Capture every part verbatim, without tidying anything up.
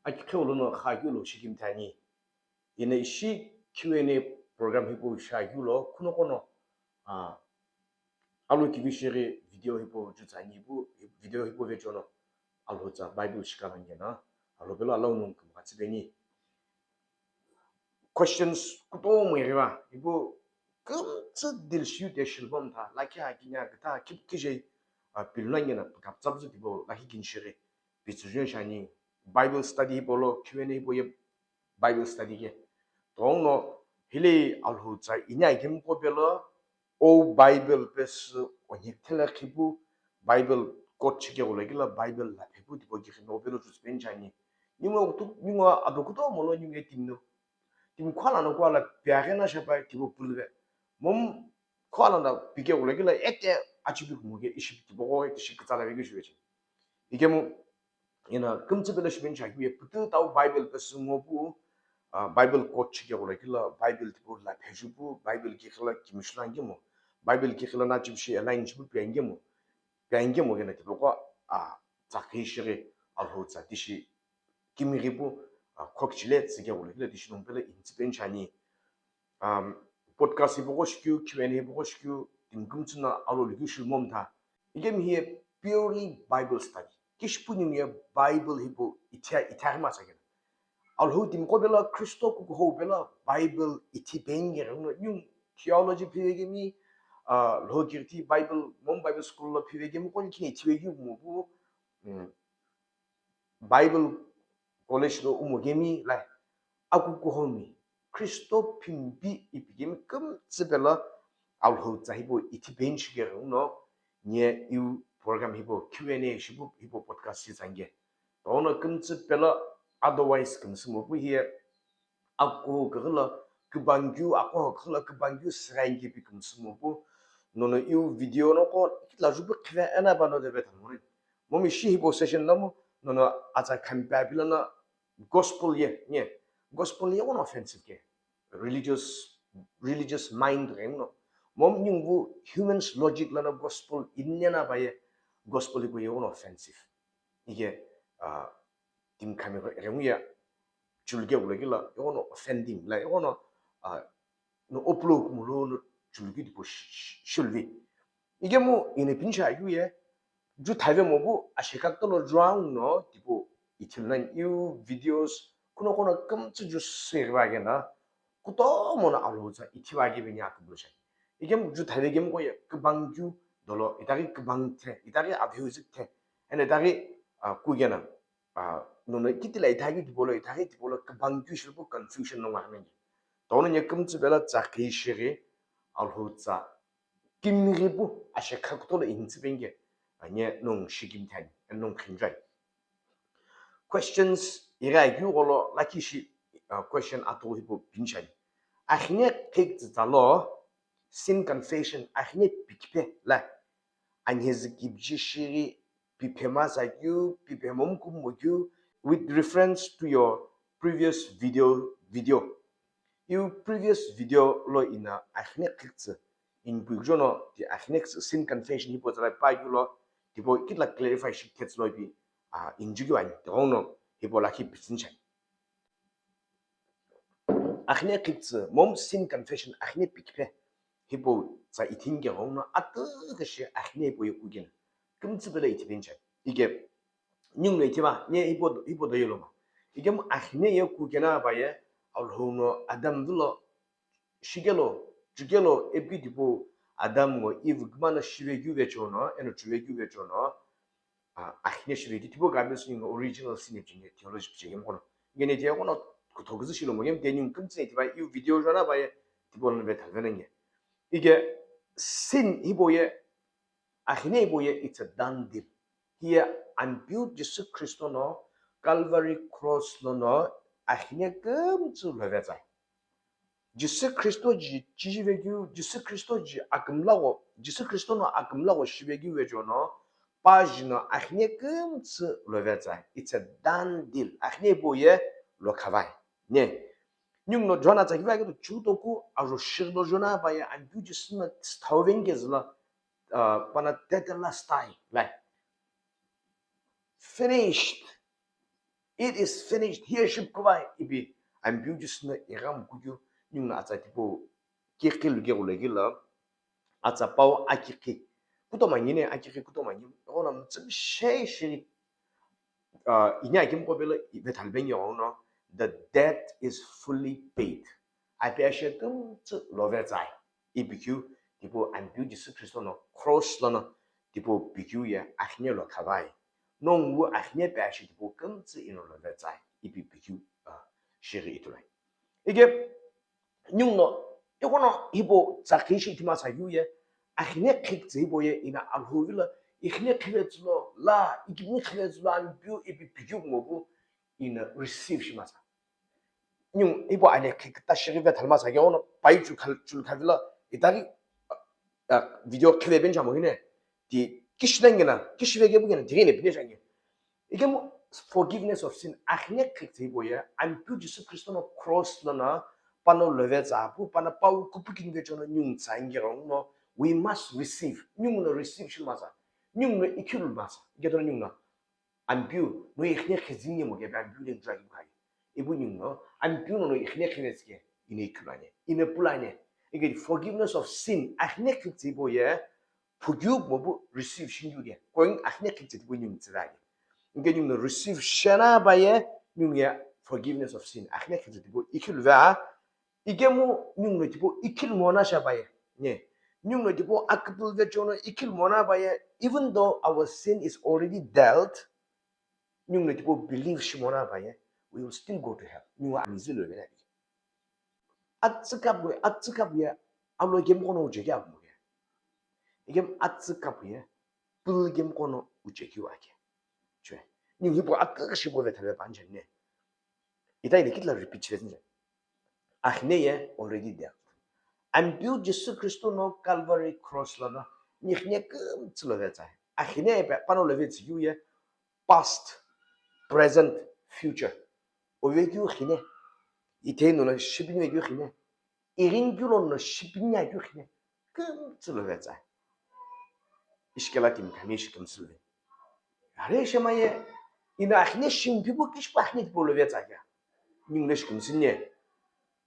Aki qheu lono xakeu lo shikimthi ani. Ina ishi Q and A program hipau shiakeu lo, khunoqo no, ah, alo kivi shighi video hipau jutsa ani ipu, video hipau vechono Alhou tsa Bible shikalange na, Alhou pelo alau nung kumgha tsipeni. Questions kutomo ighiva, ipu kümtsü deal shiu de shilbomtha, lakhi akinya kütha khip khijei, ah, pilunange na kaptsapzü tipau lakhi kinshighi. Pitsüzhon shani Bible study hipau lo Q and A hipau ye Bible study ke. Tongno hile Alhou tsa ini akimqo pelo o Bible pesü onhek thela khipu Bible quote chike gula kila Bible la phepu tipo ki khino pelo chus pen shani. Ningo tu ningo ado kutomo lo ningo timno. Tim khala no kwala piaghe na shapa tipo pulve. Mom khala na pike gula kila ete achibi kumuke ishi tipo ko ete shi kitsala vege shuvechi. Ikemu ina kümtsü pelo shiben shakeu ye pütü tau Bible pesü ngo pu, ah, Bible quote chike gula kila Bible tipo la pheju pu, Bible ki khila kimishulange mo, Bible ki khila na chipshi align chipu piange mo, piange mo kena tipo ko, ah, tsakhi shighi Alhou tsa tishi kimighi pu, ah, khokchile tsike gula kila tishi nung pelo intsipen shani. Um, podcast hipau qo shikeu, Q and A hipau qo shikeu, timi kümtsü no alo likeu shilmomtha. Ikemu hiye purely Bible study. Kishipu ningu ye Bible hipau ithia, ithia ma sakena. Alhou timi qo pelo Kristo kukuhou pelo Bible ithi penge rungno ningu theology phivegemi, ah, lho kirti Bible, mom Bible school lo phivegemi qo kini ithivegi mo pu, mm, Bible college lo umogemi lai akukuhomi Kristo phimbi ipigemi kümtsü pelo Alhou tsa hipau ithi pen shighi no nye iu program hipau Q and A shipu hipau podcast shi tsange. Tono kümtsü pelo otherwise kümsü mo pu hiye Akuhou kughi lo kübangkeu, akuhou kughi lo kübangkeu sighainke pi kümsü mo pu. Nono iu video no qo kitila jupu khive ena ba no deve thamorin. Momi shi hipau session lo mo, nono atsa khampa pilo no gospel ye, nye, gospel ye one offensive ke. Religious, religious mind reng no. Mom nyungvu humans logic lana gospel inne na ba ye, gospel hipau ye one offensive. Ike, ah, timi khami rengu ye chuluke gula kila, yono offending, la yono, ah, no oplo kumulo no chuluke tipo shi-, shi-, shilvi. Ikemu ina pinsha yu ye, ju thave mo pu, ashekak tolo juang no, tipo, itil nan iu videos, kuno kuno kümtsü ju sirva kena, kutomo no Alhou tsa ithiva ke bini akublo shai. Ikemu ju thave kemu ko ye, kübangkeu, dolo, itaghi kübang the, itaghi abhiuzik the, ena itaghi, ah, kugena. Ah, nono kitila ithaghi tipolo, ithaghi tipolo, kübangkeu shipu confusion no ngakhanenge. Tono nye kümtsü pelo tsakhi shighi, Alhou tsa kimighi pu, ashekha kutolo intsü penge, ah, nye nung shikimthi ani, nung khinjai. Questions, ira keu golo, lakhi shi, ah, question ato hipau pinshani. Akhine khiktsü tsalo, sin confession, akhine pikiphe, la, anhezi kibji shighi, piphe masa keu, piphe momu kumo keu, with reference to your previous video, video. Iu previous video lo ina akhine khiktsü, in kuikjono ti akhine khiktsü sin confession hipau tsala pa keu lo, tipo kitila clarify shi kets lo ipi, ah, injukeu ani, tighono, hipau lakhi pitsinchai. Akhine khiktsü, mom sin confession, akhine pikiphe. Hipau tsa ithinke ghongno atüghi shi akhine hipau ye kukena. Kümtsü pelo ithi pinchai. Ike, nyungno ithiva, nye hipau, hipau do yeloma. Ikemu akhine ye kukena ba ye, Alhou no Adam vilo, shikelo, chukelo, epi tipau Adam ngo Eve kümano shive keu vechono, eno chuve keu vechono, ah, akhine shive keu tipau garbage ningu original sin ipchini theology pichekemu kono. Ngene tiye kono kuthoküzü shilo mo, ngem teni kümtsü ne tiba iu video jona ba ye tipau lana ve thalve nge. Ike sin hipau ye, akhine hipau ye, it's a done deal. Hiye Ampeu Jisü Khristo no Calvary Cross lono akhine kümtsü love tsai. Jisü Khristo ji chijive keu, Jisü Khristo ji akümla gho, Jisü Khristo no akümla gho shive keu vejono, pa jino akhine kümtsü love tsai. It's a done deal. Akhine hipau ye lo khavai. Ne. Nyungno John atsa kiva keto chutoku aro shighi lo jona ba ye Ampeu Jisü no thau vengezü lo, ah, pana tetelestai, like, finished. It is finished. Hiye shipükuva ipi Ampeu Jisü no ighamu kukeu, ninguno atsa tipau kikhi lukeghu lo kilo, atsa pau akikhi. Kutomo angi ne, akikhi kutomo angi. Ighono mtsümishei shiri, uh, ini akimqo pelo vethalu vengeghono, the debt is fully paid. Api ashe kümtsü love tsai. Ipi keu, tipau Ampeu Jisü Kristo no cross lono, tipau pikeu ye akhine lo khavai. Nongu akhine pe ashe tipau kümtsü ino love tsai. Ipi pikeu, uh, shiri ithulu ani. Ike, ninguno, ighono hipau tsakhi shi ithima sa yu ye, akhine khiktsü hipau ye, ina alhou vilo, ikhine khivetsü lo, la, ikimi khivetsü lo, Ampeu ipi pikeu kumopu, ina receive shima sa. Ningu, hipau ani khikta shighi vethalu ma sa ke ono, pai chu khal-, chul khavilo, itaghi, ah, video khive ben chamo hine, ti kishilengena, kishive kepu kena, tighi ne pine shange. Ikemu forgiveness of sin, akhine khiktsü hipau ye, Ampeu Jisü Kristo no cross lono, pano love tsa pu, pano pau kupukini vechono ningu tsa inge ghono, we must receive. Ninguno receive shima sa. Ninguno ikhilu ma sa. Iketo ninguno, Ampeu, no ikhine khizini mo ke, Ampeu le ntra ki khai. Ipu ninguno, Ampeu no no ikhine khivetsü ke, ine ikhilu ani, ine pulu ani. Ike forgiveness of sin, akhine khiktsü hipau ye, phukeu mopu receive shingyu ke. Koing akhine khiktsü tipau ningu tsira ke. Ike ninguno receive shena pa ye, ningu ye forgiveness of sin, akhine khiktsü tipau ikhilu va, ikemu ninguno tipau ikhilu mona sha pa ye. Ne. Ninguno tipau akipulu vechono ikhilu mona pa ye, even though our sin is already dealt, ninguno tipau believe shimona pa ye, we will still go to hell. Ningu amizi lo vena. Atsü kapu, atsü kapu ye, alo kemu kono uche kya mo ke. Ikemu atsü kapu ye, pulu kemu kono uche kyu ake. Chue. Ningu hipau akha shipu vethalu pa anchene. Ita ine kitila repeat chile nje. Akhine ye already dealt. Ampeu Jisü Kristo no Calvary cross lono, nikhine kümtsü love tsai. Akhine pe, pano love tsü yu ye, past, present, future. Ove keu khine, itheno lo shipini ve keu khine, irin keu lono shipini ya keu khine, kümtsü love tsai. Ishikela timi khami shi kümtsü love. Are shema ye, ina akhine shimpi bu kishpa akhine tipau love tsai kya. Ninguno shi kümtsü ne.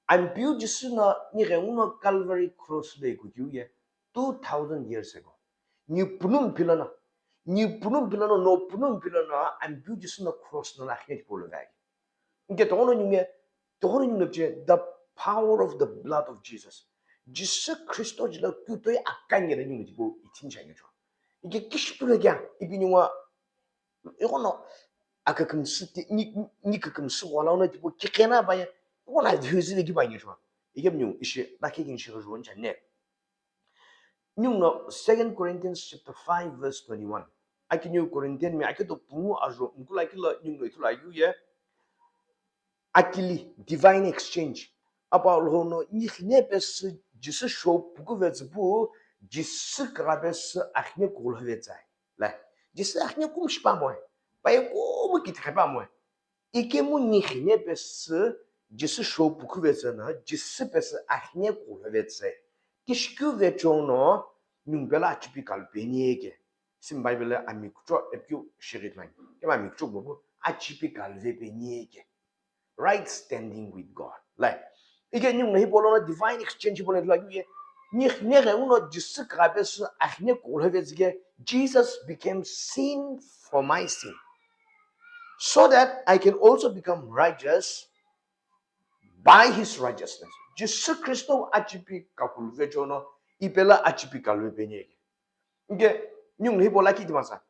Ampeu Jisü no nighenguno Calvary cross lo ikukeu ye, two thousand years ago. Ni punum pilono, ni punum pilono, no punum pilono, Ampeu Jisü no cross lono akhine tipau love tsai. Ike toghono ningu ye, toghono ningu ye, the power of the blood of Jesus. Jisü Kristo jila kutoi akanye na ningu tipau ithin shange cho. Ike kishipule kya, ipi ningu, ighono, akakümsü ti, ni, ni kakümsü wala ona tipau kikena pa ye, ighono adhuzi le kipa nge cho. Ike ningu, ishi, lakhi kin shi ghojo nchane. Ninguno Second Corinthians chapter five verse twenty-one. Aki New Corinthian mi aki to pungu ajo mkula kilo ninguno ithulu ayu ye. Akili, divine exchange. Apa lono nikhine pesü Jisü show puku vetsü pu, Jisü kra pesü akhine kulo vetsai. La, Jisü akhine kum shipa mo. Pa ye kumu kiti khapa mo. Ikemu nikhine pesü Jisü show puku vetsü na, Jisü pesü akhine kulo vetsai. Kishikeu vechono, ningu pelo achipi kalu peni ye ke. Sim Bible le ami kucho epikeu shighi ithulu ani. Kema ami kucho bobo achipi kalu ve peni ye ke. Right standing with God. Like, ike ningu hipau lono divine exchange hipau lono ithulu akeu ye. Nikhine ghenguno Jisü kra pesü akhine kulo vetsü ke, Jesus became sin for my sin, so that I can also become righteous by his righteousness. Jisü Kristo achipi kakulu vechono, ipelo achipi kalu ve peni ye ke. Ike, ningu hipau lakhi ithima sa.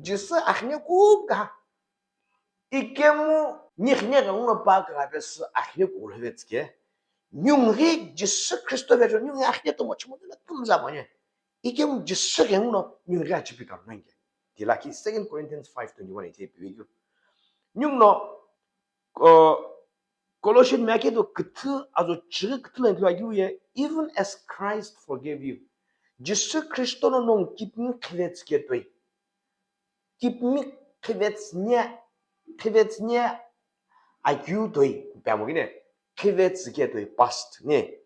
Jisü akhine kum ka. Ikemu nikhine ghenguno pa kra pesü akhine kulo vetsü ke. Ningu ghi Jisü Kristo vecho, ningu ghi akhine tomo chimo la kümza pa ye. Ikemu Jisü ghenguno ningu ghi achipi kalu nge. Ti lakhi Second Corinthians five twenty-one ite pive keu. Ninguno, uh, Colossian mi aki to küthü ajo chighi küthü lo ithulu akeu ye, even as Christ forgave you. Jisü Kristo no nongu kipimi khivetsü ke toi. Kipimi khivetsü ne, khivetsü ne akeu toi, pe amo kine, khivetsü ke toi past ne.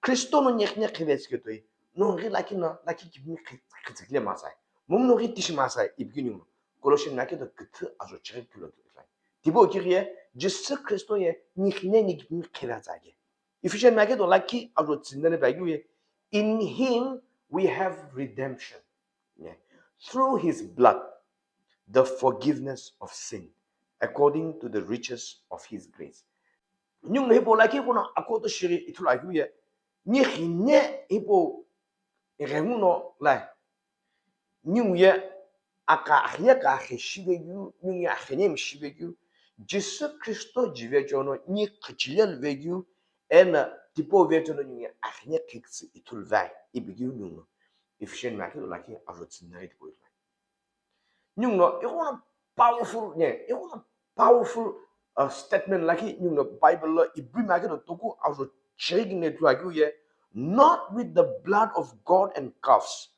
Kristo no nikhine khivetsü ke toi, nongu ghi lakhi no, lakhi kipimi khi-, khitsükile masai. Momu nongu ghi tishi masai, ipi keu ningu. Colossian mi aki to küthü ajo chighi küthü lo ithulu ani. Tipau kighi ye, Jisü Khristo ye nighine nikipimi qhive atsa ke. Ephesians mekhe do lakhi ajo tsüna ne paghi ye, "In him we have redemption, yeah, through his blood, the forgiveness of sin, according to the riches of his grace." Ningu no hipau lakhi kuno akoto shiri ithulu akeu ye, nighine hipau ighengu no la, ningu ye aka ahiye ka ahi shive keu, ningu ye ahiye mi shive keu, Jisü Khristo jive chono ni khichile luve keu, ena tipau ve chono ningu ye ahiye khiküsü ithulu vai, ipi keu ningu no Ephesians mekhe do lakhi ajo tsüna tipau ithulu. Ningu no ighono powerful ne, ighono powerful, uh, statement lakhi ningu no Bible lo Hebrew mekhe do toku ajo chirighi ne ithulu akeu ye, "Not with the blood of goat and calves,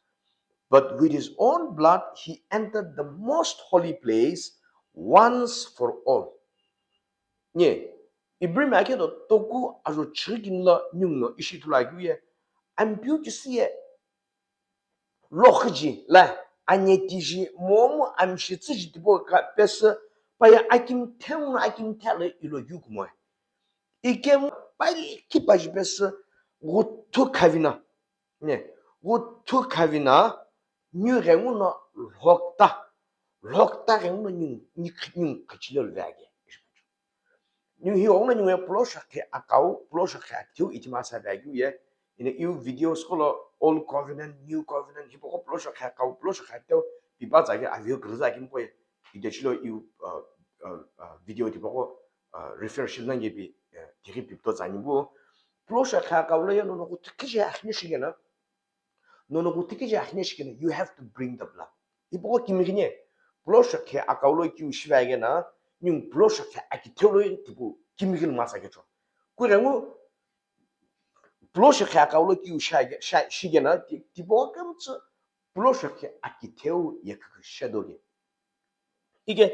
but with his own blood he entered the most holy place once for all." Ne, Hebrew mekhe do toku ajo chirighi lo ningu no ishi ithulu akeu ye, Ampeu Jisü ye lokhiji la, anetiji momu amshitsüji tipau ka pesü, paye akimtheu no akimthe lo ilo keu kumoe. Ikemu paye kipaji pesü ghuthu khavina. Ne, ghuthu khavina, niu ghengu no lhokta. Lhokta ghengu no niu, niu, niu khichile luve ake. Ningu hi oghono ningu ye pulo shokhe akau, pulo shokhe akitheu ithi masa paghi ye. Ina iu videos qo lo Old Covenant, New Covenant, hipaqo pulo shokhe akau, pulo shokhe akitheu, pipa tsa ke aveu kürüza akimqo ye. Video chilo iu, uh, uh, uh, video tipaqo, uh, refer shilna nge pi, uh, tighi pipto tsa nibu. Pulo shokhe akau lo ye nono ghuthu kije akhine shikena. Nono ghuthu kije akhine shikena, you have to bring the blood. Hipaqo kimighine, pulo shokhe akau lo kiu shive akena, ningu pulo shokhe akitheu lo tipau kimighi masa kecho. Kughengu, pulo shokhe akau lo kiu shi ake, shi, shikena, ti, tipaqo kemtsü pulo shokhe akitheu ye kükü shadow ke. Ike,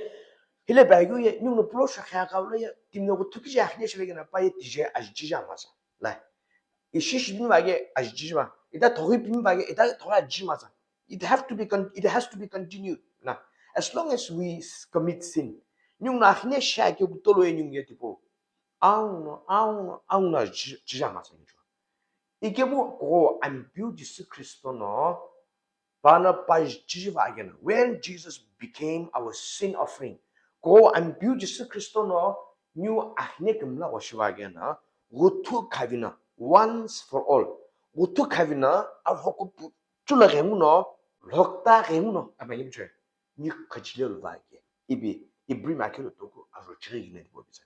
hile paghi ye, ningu no pulo shokhe akau lo ye, timi no ghuthu kije akhine shive kena, paye tije ajijija masa. La, ishi shipimi paghi ajijija ma, ita thoghi pimi paghi, ita thoghi ajiji masa. It have to be con-, it has to be continued. Na, as long as we s-, commit sin, ningu no akhine shi ake kutolo ye ningu ye tipau. Auno, auno, auno ji-, jija masa ningu. Ikemu kugho Ampeu Jisü Khristo no pano paji chijiva akena, when Jesus became our sin offering. Kugho Ampeu Jisü Khristo no niu akhine kümla washiva akena, ghuthu khavina, once for all. Ghuthu khavina, avhoku pu-, chula ghengu no, lhokta ghengu no, apa ngi bichwe. Ni khichile luva ake. Ipi, Hebrew mekhe do toku ajo chirighi ne tipau pisa.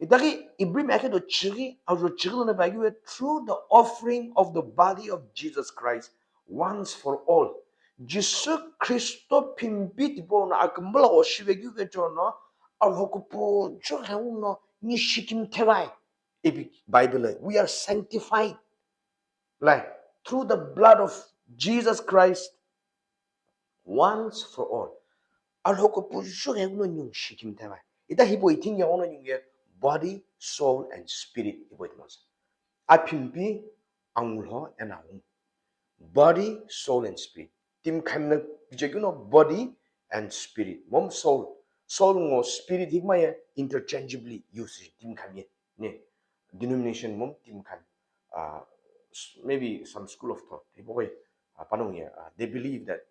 Itaghi Hebrew mekhe do chirighi, ajo chirighi lo ne paghi ye, through the offering of the body of Jesus Christ once for all. Jisü Khristo phimpi tipau no akümla washive keu ve chono, avhoku pu chughengu no ni shikimthe vai. Ipi Bible, we are sanctified. Like, through the blood of Jesus Christ, once for all. Alhoko puju ghenguno ningu shikimthe vai. Ita hipau ithingi ghenguno ningu ye body, soul, and spirit hipau ithimosa. Aphimpi, angulho, and awu. Body, soul, and spirit. Timi khami no pichekeuno body and spirit. Mom soul. Soul ngo spirit hikma ye interchangeably use timi khami ye. Ne. Denomination mom timi khami. Uh, s-, maybe some school of thought. Hipau ye, uh, panongu ye, uh, they believe that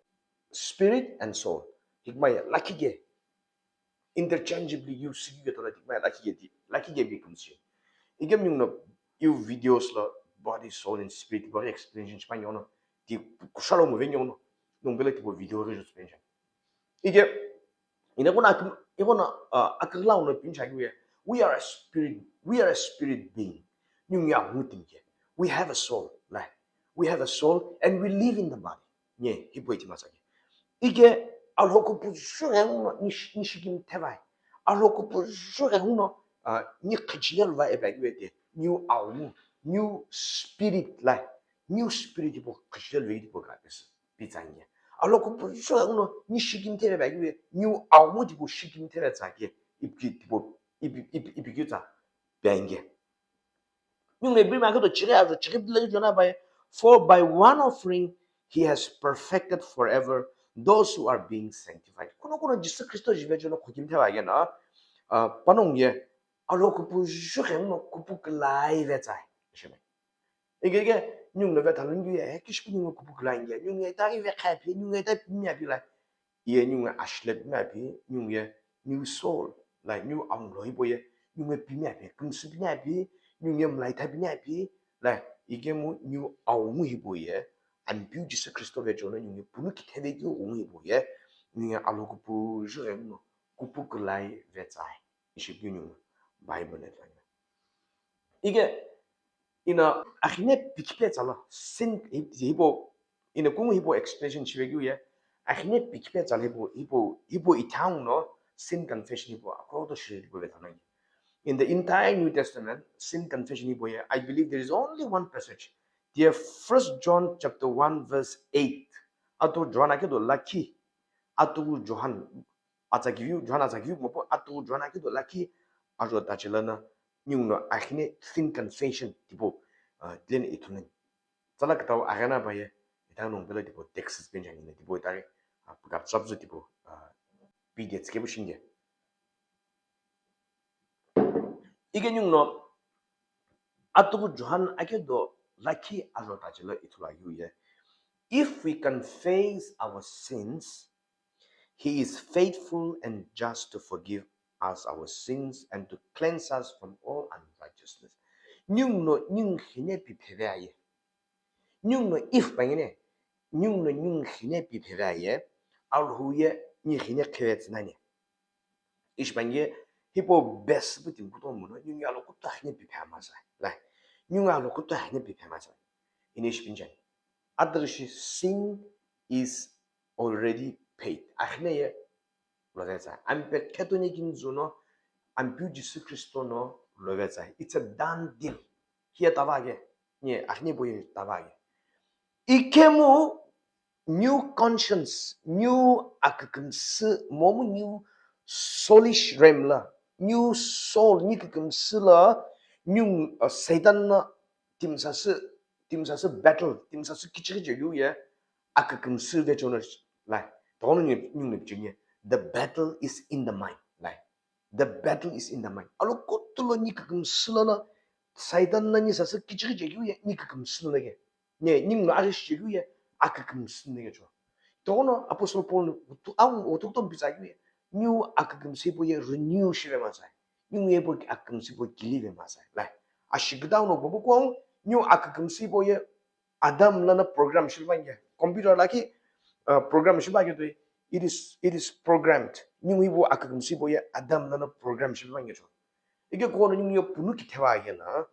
spirit and soul hikma ye lakhi ke interchangeably use ke tola hikma ye lakhi ke di, lakhi ke bi kumsi. Igem ningu no iu videos lo body, soul, and spirit body explanation chipa ningu no di kushalo mo ve ningu no. Nung bela tipo video re explanation. Ige, ina kuna akim-, ikuna, uh, akirla uno pincha kiwe, we are a spirit, we are a spirit being. Ningu ye angu timi ke. We have a soul, like, we have a soul and we live in the body. Nye, hipau ithimosa ke. Ige, alhoko puju ghenguno nish-, nishikimthe vai. Alhoko puju ghenguno, uh, ni khichile luva epa kiwe te. Ningu awu, ningu spirit, like, ningu spirit hipau khichile luva hipau ka pesa. Pitsa nge. Alhoko puju ghenguno ni shikimthe ve bakiwe, ningu awu tipau shikimthe ve tsa ke, ipi tipau, ipi, ipi, ipi keu tsa, benge. Ningu no Hebrew mekhe do chighi ajo chighi bile jona bai, for by one offering he has perfected forever those who are being sanctified. Kuno kuno Jisü Khristo jive jono khokimthe va kena, ah, panongu ye alo kupuju ghenguno kupu külai vetsai. Shime. Ike ike, ninguno vetha lunghi ye, kishipu ninguno kupu külai nge, ninguno ye itaghi vekha pi, ninguno ye ita pimi api lai. Ye ninguno ashile pimi api, ninguno ye new soul, like new amlo hipau ye, ninguno ye pimi api, kümsü pimi api, ninguno ye mlaitha pimi api, like ikemu new aungu hipau ye, Ampeu Jisü Khristo vechono ninguno ye punu kitheve keu ungu hipau ye, ninguno ye alo kupuju ghenguno kupu külai vetsai. Ishi keu ninguno Bible ithulu ani. Ike, ina akhine pikipetsala, sin hi-, hipau, ina kungu hipau expression shive keu ye, akhine pikipetsala hipau, hipau, hipau ithaghi no sin confession hipau, akoto shire hipau vetha nani. In the entire New Testament, sin confession hipau ye, I believe there is only one passage. Dear First John chapter one verse eight. Atu John akedo lakhi, atu John atsa kiviu, John atsa kiviu mopo, atu John akedo lakhi, ajo tachi lono, ninguno akhine sin confession tipau, ah, then ithulu ani. Tsala kütau aghena pa ye, ithaghi nongu pelo tipau text suspension ina tipau itaghi, ah, pika tsapzu tipau, ah, P D F kepu shinge. Ike ninguno, atu John akedo lakhi ajo tachi lo ithulu akeu ye. If we confess our sins, he is faithful and just to forgive us our sins and to cleanse us from all unrighteousness. Ninguno ningu khine pipheve aye. Ninguno if pangine, ninguno ningu khine pipheve aye, Alhou ye ningu khine khivetsü nani. Ishi pange, hipau best pu timi kutomo no, ninguno ye alo kutu akhine piphe masai. Lai, ninguno ye alo kutu akhine piphe masai. Ina ishi pinchani. Adüghi shi sin is already paid. Akhine ye lo vetsai. Ampe khetoni kinzu no, Ampeu Jisü Khristo no lo vetsai. It's a done deal. Hiye tava ke, nye, akhine hipau ye tava ke. Ikemu new conscience, new akükümsü, momu new soulish realm la, new soul, ni kükümsü la, new, uh, Satan na timi sasü, timi sasü battle, timi sasü kichighi chekeu ye, akükümsü vechono lai. Tono ni, ni, ni, ni, the battle is in the mind, lai. The battle is in the mind. Alo kutu lo ni kükümsü lono, Satan na ni sasü kichighi chekeu ye, ni kükümsü lono ke. Ne, ninguno aghi shichekeu ye, akükümsü lono ke cho. Tono Apostle Paul no utu, au, utu kutomo pitsakeu ye, new akükümsü hipau ye renew shive masai. Ninguno ye hipau akükümsü hipau kilive masai. Lai. Ashi kütau no bobo kuau, new akükümsü hipau ye Adam lono program shiluva nge. Computer lakhi, uh, program shiluva nge toi, it is, it is programmed. Ningu hipau akükümsü hipau ye Adam lono program shiluva nge cho. Ike kuno ningu ye punu kitheva aye na,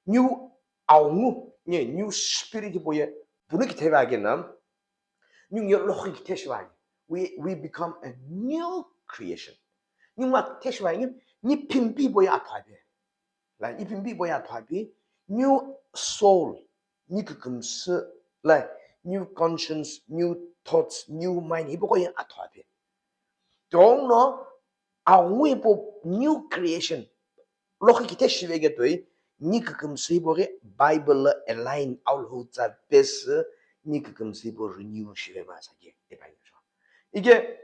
new aungu, nye, new spirit hipau ye punu kitheva aye na, ningu ye lokhi kithe shiva aye. We, we become a new creation. Ningu akithe shiva aye, ni phimpi hipau ye athu ape. Like, ipimpi hipau ye athu api, new soul, ni kükümsü, like, new conscience, new thoughts, new mind, hipau ye athu api. Tono, aungu hipau new creation, lokhi kithe shive ke toi, ni kükümsü hipau ke Bible la align, Alhou tsa pesü, ni kükümsü hipau renew shive masai ke, ipa ye cho. Ike,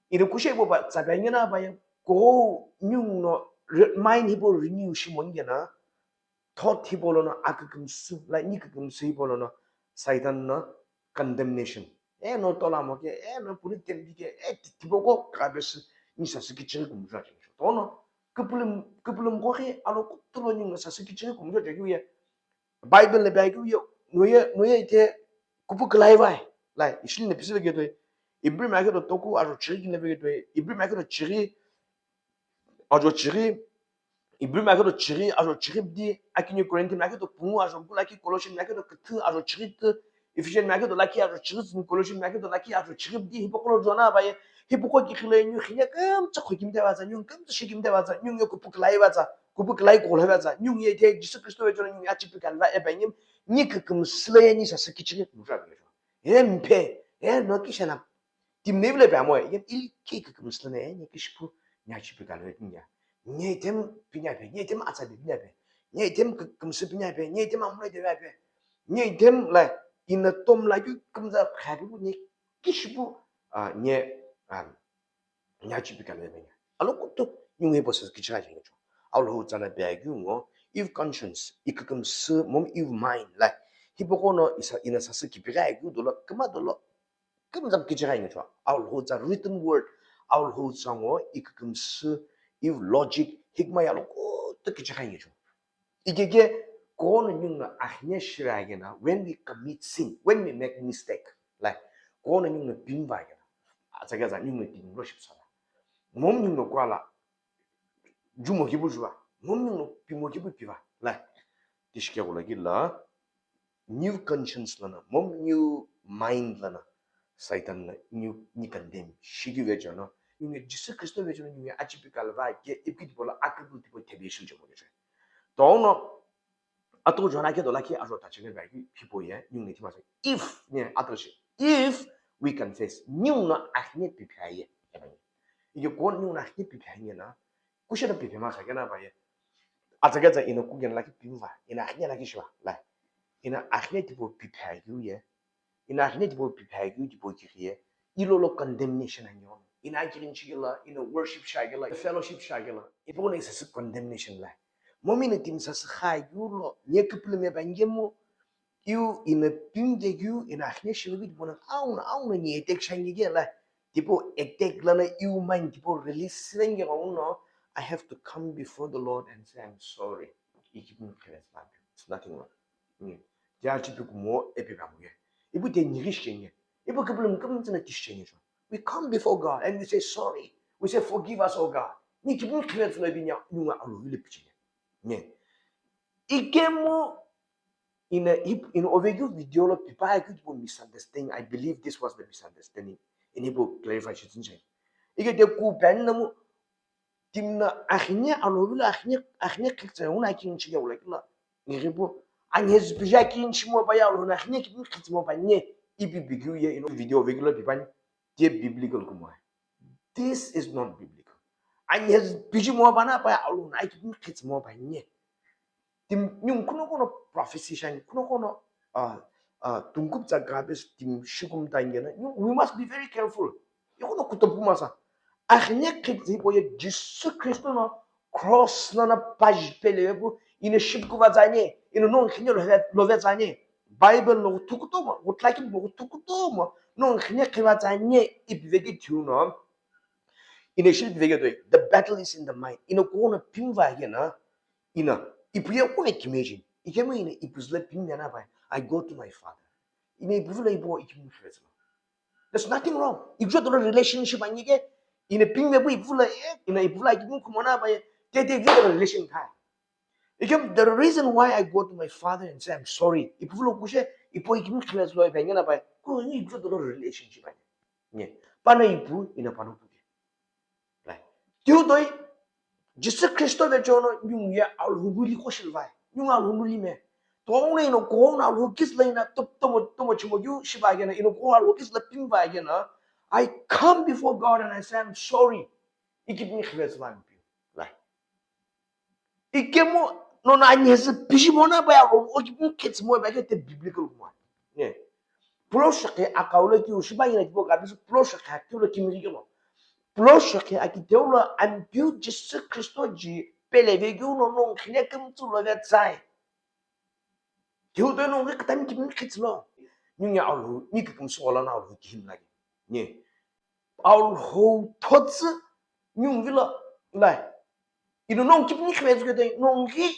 ina kushe hipau pa, tsa pe angena pa ye, ko ninguno re-, mind hipau renew shimo nge na, thought hipau lono akükümsü, like, ni kükümsü hipau lono Satan no condemnation. E no tolamo ke, e no puni tembi ke, e ti-, tipau ko kabesü, ni sasü kichighi kümsü ache. Tono, küpülüm, küpülüm ko ke, alo kutu lo ninguno sasü kichighi kümsü ache keu ye, Bible na pi akeu ye, no ye, no ye ithe kupu külai vai. Lai, ishi na pisive ke toi, Hebrew mai kedo toku ajo chighi kina ve ke toi, Hebrew mai kedo chighi, ajo chighi, Hebrew mai kedo chighi, ajo chighi di, akini Corinthian mai kedo pungu, ajo gu lakhi, Colossian mai kedo küthü, ajo chighi tü, Ephesian mai kedo lakhi, ajo chighi tsü, Colossian mai kedo lakhi, ajo chighi di, hipau ko lo jona pa ye, hipau ko kikhilo ye, ningu khine kümtsü khokimte vatsa, ningu kümtsü shikimte vatsa, ningu ye kupu külai vatsa, kupu külai kolo vatsa, ningu ye ithe Jisü Khristo vechono ningu ye achipi kalva epa nge, ni kükümsü lo ye ni sasü kichighi kümsü ape. E mphe, e no kishena. Timi ne vilo pe amo, ye ili ki kükümsü lono, e, nye kishipu, nye achipi kalve pinya. Nye ithem pinya pe, nye ithem atsa pe pinya pe. Nye ithem kü-, kümsü pinya pe, nye ithem amulai de pe. Nye ithem la, ina tom la kü kümza khapi bu, nye kishipu, ah, nye, ah, nye achipi kalve pinya. Alo kutu, Ningu hipau sasü kichighi aye ngicho. Alhou tsana pe akeu ngo, Eve conscience, ikükümsü, momu Eve mind, la. Hipaqo no isa ina sasü kipighi akeu dolo, küma dolo, kümzam kichighi aye ngicho. Alhou tsa written word, Alhou tsa ngo, ikükümsü, Eve logic, hikma yalo kutu kichighi aye ngicho. Ikeke, kono ningu no akhine shive akena, when we commit sin, when we make mistake, like, kono ningu no pimva akena, atsakeza ningu no pimlo shipsala. Momu ningu no kuala, jumo kibu juva, momu ningu no pimo kibu piva, like, tishike gula kila, new conscience lana, momu new mind lana, Satan na ningu ni condemn shikeu vejono, ningu Jisü Khristo vejono ningu achipi kalva ke ipki tipo la akulu tipo thebe shiljomo vejo. Tono ato jona ke dola ki ajo ta chene bai ki people ye ningu ni tima if ne ato shi. If we confess, ningu na akhine piphaye. Ige kon ningu na akhine piphaye na, kushe na piphe ma sa kena ba ye. Atsakeza ina kugen la ki pimva, ina akhine la ki shiva, la. Ina akhine tipo piphaye ye. Ina akhine tipo piphaye keu tipo kiri ye, ilo lo condemnation anyo. Ina kirin chigila, ina worship shagila, fellowship shagila. Ipo na isa condemnation la. Momu ina timi sasü khayu lo, nye kupulime bangemu, iu ina pimde keu, ina akhine shilu keu tipo na, auna, auna ni attack shangi ke la. Tipo attack lana iu mind tipo release sirenge uno, I have to come before the Lord and say, "I'm sorry." Iki pun khres la. It's nothing wrong. Mm. Dia chipi kumo epi ba muye. Ipu te nighi shenge. Ipu kipulum kum tsina tish shenge cho. We come before God and we say, "Sorry." We say, "Forgive us, oh God." Ni kipun khile tsuna binya nunga alu vile pichine. Ne. Ikemu in a, in ovegyu video lo pipa iku tipo misunderstanding. I believe this was the misunderstanding. Ini bo clarify shi tsinche. Ike de ku ben namu Timna akhine alhou lo akhine, akhine khitsa una kin chiya ula kila. Ngiribu, anhezi pija kin chimo baya lo na akhine kin khitsa mo banye. Ipi bigyu ye ino video vegilo bibani. Ye biblical kumai. This is not biblical. Anhezi piji mo bana baya lo na kin khitsa mo banye. Tim, nyung kuno kono prophecy shani, kuno kono, ah, ah, tungkup tsa garbage tim shikum ta ingena, you, we must be very careful. Ikono kutopu masa. Akhine khitsi po ye Jisu Kristo no cross na na paj pele yepu, ina ship kuva tsanye, ina non khine love, love tsanye. Bible no tukutomo, utlaki bo tukutomo, non khine khiva tsanye, ipiveki thiu no. Ina ship veki toi, the battle is in the mind. Ina kono pimva yena, Ina, ipu ye kune kimejin. Ikemu ina ipu zile ping yana bai. I go to my father. Ina ipu vula ipu ikemu khivetsma. There's nothing wrong. Ikjo dolo relationship anike. Ina ping mebu ipu vula e. Ina ipu vula ikemu kumona bai. Te te ikjo dolo relation kai. Ikem, the reason why I go to my father and say, "I'm sorry." Ipu vula kushe, ipu ikemu khivetslo ipu yana bai. Ku ikjo dolo relationship anike. Nye. Pana ipu, ina pana puke. Right. Tiu toi, Jisu Kristo ve chono nyung ye alhumuli koshil vai. Nyung alhumuli me. Tong na ino kong na alhukis la ina top tomo, tomo chimo yu shiba gena, ino kong alhukis la pimba gena. I come before God and I say, "I'm sorry." Ikip ni khivets van piu. Right. Ikemu no na anhezi pishimona baya ko o ki mkits mo ba ke te biblical mo. Ne. Pulo shaqe akaulo ki ushiba ina kibo ka bisu pulo shaqe akiteulo kimiri kemo. Pulo shaqe akiteulo ampiu Jisu Kristo ji peleve ki uno no nkhine kemtsu lo ve tsai. Kiu to no ngi kata mi ki mkits lo. Nyung ya alu ni ki kumsu wala na alu ki him lagi. Ne. Alhou thotsu nyung vilo lai. Ino nong kipni khivetsü kete nong ki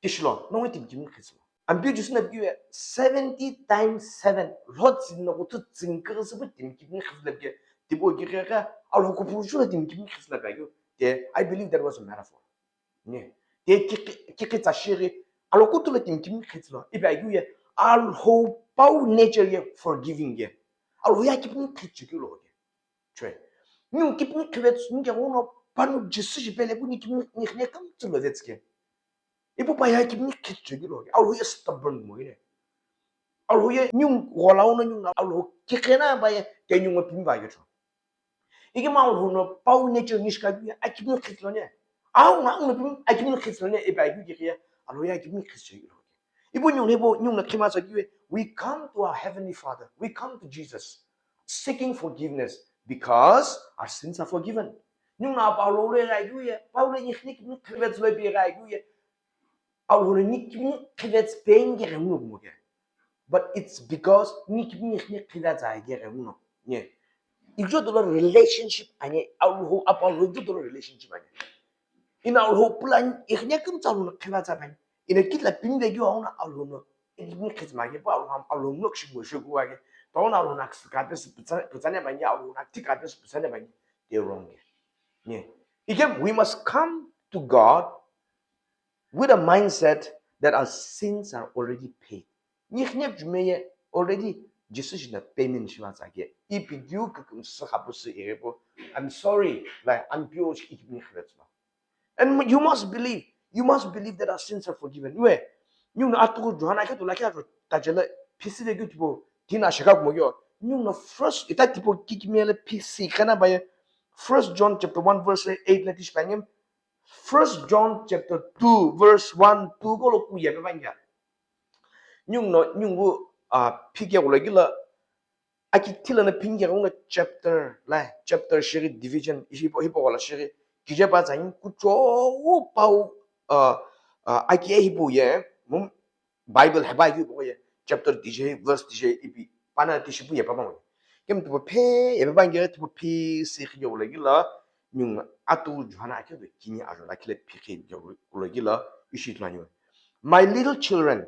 kishilo, nong tim kipni khitsilo. Ampiu Jisu na piwe seventy times seven. Lhotsi no kutu tsingkirisi bu tim kipni khitsilo ke. Tipo ki khe khe, alhou kupu shu tim kipni khitsilo ke. Te, I believe that was a metaphor. Ne. Te ki, ki, ki tsa shiri, alhou kutu lo tim kipni khitsilo. Ibe ayu ye, alhou pau nature ye forgiving ye. Alhou ya kipni khitsu kilo ke. Chwe. Nyu kipni khivetsü nge uno panu Jisu ji pele bu ni kipni ni khine kam tsu lo vetske. Ipu pa ya kipni khitsu kilo. Alhou ye stubborn mo ine. Alhou ye nyu gola uno nyu na alhou kikhena ba ye te nyu ngo pimba ye cho. Ikemu alhou no pau nature nishka bi a kipni khitlo ne. Au na uno pim a kipni khitlo ne e ba yu kikhe. Alhou ya kipni khitsu kilo. Ipu nyung nebo nyung na khima sa kiwe, we come to our Heavenly Father. We come to Jesus seeking forgiveness because our sins are forgiven. Ninguno Apollo lo ighi akeu ye, Paulo ye nikhine kipni khivetsü lo ipi ighi akeu ye. Alhou no nikhine khivetsü penge ghenguno kumoke. But it's because nikhine khivetsü aye ghenguno. Nye. Ijo dolo relationship anye, Alhou, Apollo ijo dolo relationship anye. Ina Alhou plan ikhine kümtsü Alhou no khivetsü panye. Ina kitila pinde keu auno Alhou no. Ikhine khivetsü manye pa Alhou, Alhou no kishimo shoku ake. Tauna Alhou no kishimo kape se pitsane panye, Alhou no kishimo kape se pitsane panye. They're wrong. Nye. Again, we must come to God with a mindset that our sins are already paid. Nikhine jumeye already Jesus na payment shiva tsake. Ipi keu kükümsü khapusu irepo. I'm sorry, like, I'm pure shi ipi ni khivetsü lo. And you must believe, you must believe that our sins are forgiven. We, ninguno atuku John ake tu lakhi atu tajele phisi de keu tipo, tina shaka kumo yo. Ninguno first, ita tipo kikimele phisi kana baye. First John chapter one verse eight la tishi pangem. First John chapter two verse one, two ko lo ku yepe panya. Ninguno, ningu, ah, phike kulo gila, aki thila na phinge kulo chapter, la, chapter shiri division, ishi po, hipo kola shiri, kije pa zain, kucho, pau, ah, ah, aki hipo ye, mum, Bible heba yu bo ye, chapter tije, verse tije ipi, pana tishi pu ye pa mo. Kem tu phe, ye pa nge tu phe si khiyo le gila, ningu atu Johana ake do kini ajo la kile phi khiyo le gila, ishi tu anyu. My little children,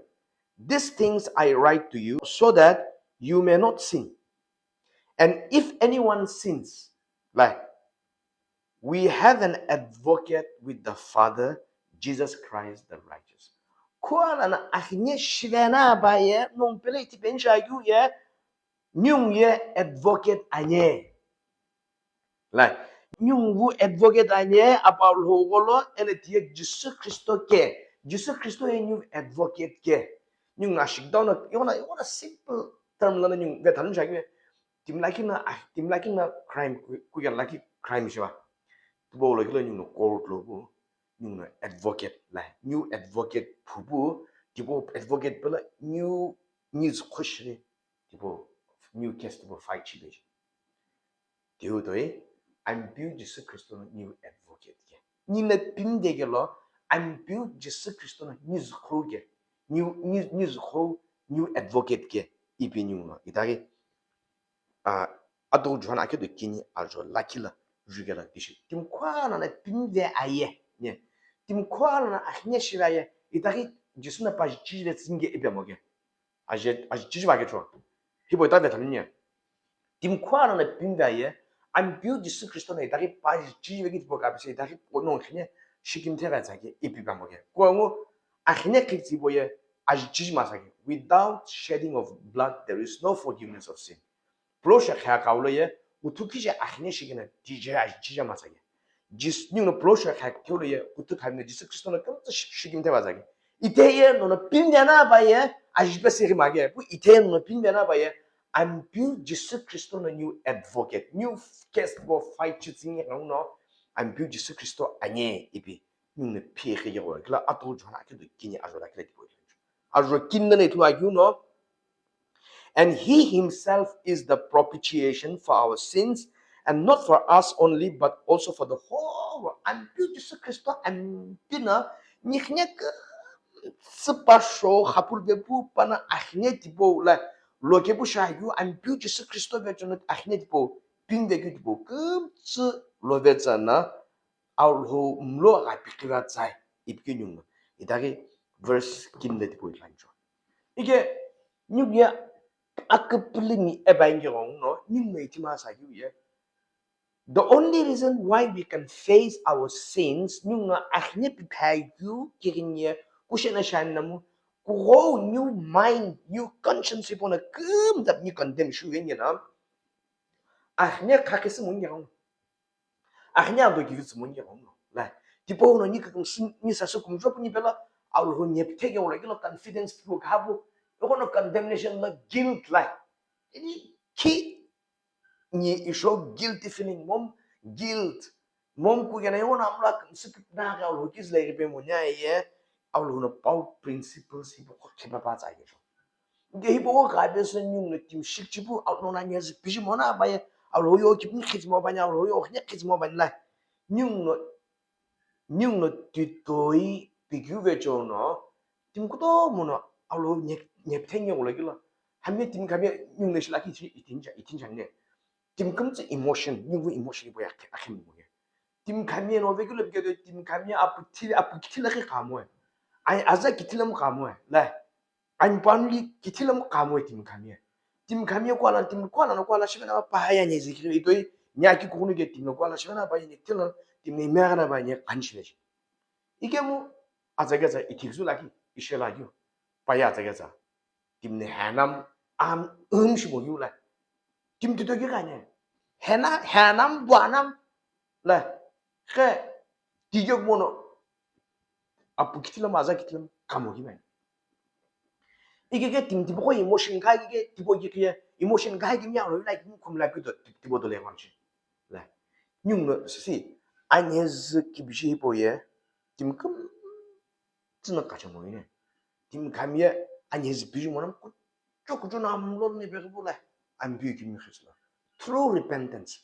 these things I write to you so that you may not sin. And if anyone sins, like, we have an advocate with the Father, Jesus Christ the righteous. Kuala na akhine shivena ba ye, nung pele iti bencha yu ye, nyung ye advocate anye. Like, nyung wu advocate anye, apa lo golo, ene tiye Jesus Christo ke. Jesus Christo ye nyung advocate ke. Nyung ashik down, yona, yona simple term lana nyung vetan chagi. Timlaki na, ah, timlaki na crime, ku, ku ya laki crime shiva. Tubo lo kilo nyung no court lo bu, nyung no advocate la, new advocate phubu, tipo advocate pela new news question, tipo new case tipo fight chibe. Tiu toi, Ampeu Jesus Christ no new advocate ke. Nina pinde ke lo, Ampeu Jesus Christ no news khou ke, new, news, news khou, new advocate ke, ipi nyung no. Itari, ah, ado John ake do kini ajo lakila jugela tishi. Tim kwana na pinde aye, ne. Tim kwana na ahne shiraye. Itari Jesu na pa jire tsinge ipe moke. Aje, aje chichi vake cho. Hibo ita veta minya. Tim kwana na pinde aye. Ampeu Jesus Christ na itari pa jire ki tipo kapse itari pono khine shikim thera tsake ipi pa moke. Ko ngo ahne kik tibo ye. Aji chiji masaki. Without shedding of blood, there is no forgiveness of sin. Pulosha kha kaulo ye, uthu kije akhine shikina, tije aji chija masaki. Jis, ninguno pulosha kha kaulo ye, uthu khamina Jesus Christ no kamtsa shi-, shikim te bazaki. Ite ye nono pinde na ba ye, aji pe siri mage, pu ite ye nono pinde na ba ye, Ampeu Jesus Christ no new advocate, new case for fight chitsing ye no, Ampeu Jesus Christ anye ipi. Ninguno phi khe yegho kila atu John ake do kini ajo la kila tipo. Ajo kinna ne tu agiu no. And he himself is the propitiation for our sins, and not for us only, but also for the whole world. Ampeu Jesus Christ ampina nikhne sipa sho khapul bepu pana akhne tipo la loke bu sha agiu Ampeu Jesus Christ ve chonot akhne tipo pinde ki tipo kumtsu lo ve tsana Alhou mlo gha pikira tsai ipikiniu. Itaghi verse kinle tipau ithuluani cho. Ike niu ye aküpülümi ebangi ghenguno niu no ithi masa keu ye. The only reason why we can face our sins, niu no akhine piphai keu kighini ye kushena shani namu, kughou new mind, new conscience ipo na kümtap ni condemn shu ghenye na. Akhine khakisi munye ghenguno. Akhine ando kivitsi munye ghenguno. Lai. Tipau no ni kükümsü ni sasü kumjo pu ni pela, Alhou nyepitheke ula kilo confidence pu khapu, iko no condemnation la guilt lai. Ini ki ni isho guilty feeling mom, guilt. Mom ku gena iko no amla kümsü kipna ka Alhou kizla iripe munya ye, Alhou no pau principles ipo ko khipa pa tsa ye. Nge hipau ghabe sü niu no timi shikchipu, Alhou no na nyezi piji mona baye, Alhou yo kipni khitimo bani, Alhou yo khine khitimo bani lai. Ninguno, ninguno titoi pikeu vecho no, timi kutomo no alo nye, nyepthe nye gula kilo. Hamye timi kamye ninguno shila ki itinja, itinja ne. Timi kumtsi emotion, ningu emotion ibo ya akhe mo ye. Timi kamye no vekilo bikedo timi kamye apu thili, apu kithila ki kamo. Ai aza kithila mo kamo. La. Ani panuli kithila mo kamo timi kamye. Timi kamye kwala, timi kwala no kwala shivena pa haya nye zikiri itoi. Nya ki kunu ke timi kwala shivena pa nye kithila, timi mera na pa nye kanshi. Ikemu atsaketsa ithikzu laki, ishe laki, paya atsaketsa. Timne hanam am um shimo yu la. Tim tito ki kanye. Hena, hanam, buanam. La. Khe, tiyo mono. Apu kitilam, aza kitilam, kamo ki mani. Ike ke tim tipo ko emotion kai ke tipo ki ke emotion kai ke nya lo la ki kum la ki do tipo do le manchi. La. Nyung no si anyez ki bishi po ye. Tim kum tsina kacha mo ine. Tim kamye anyez bishi mo nam ko. Chokucho na amlo ne be bula. Ambi ki mi khisla. Through repentance.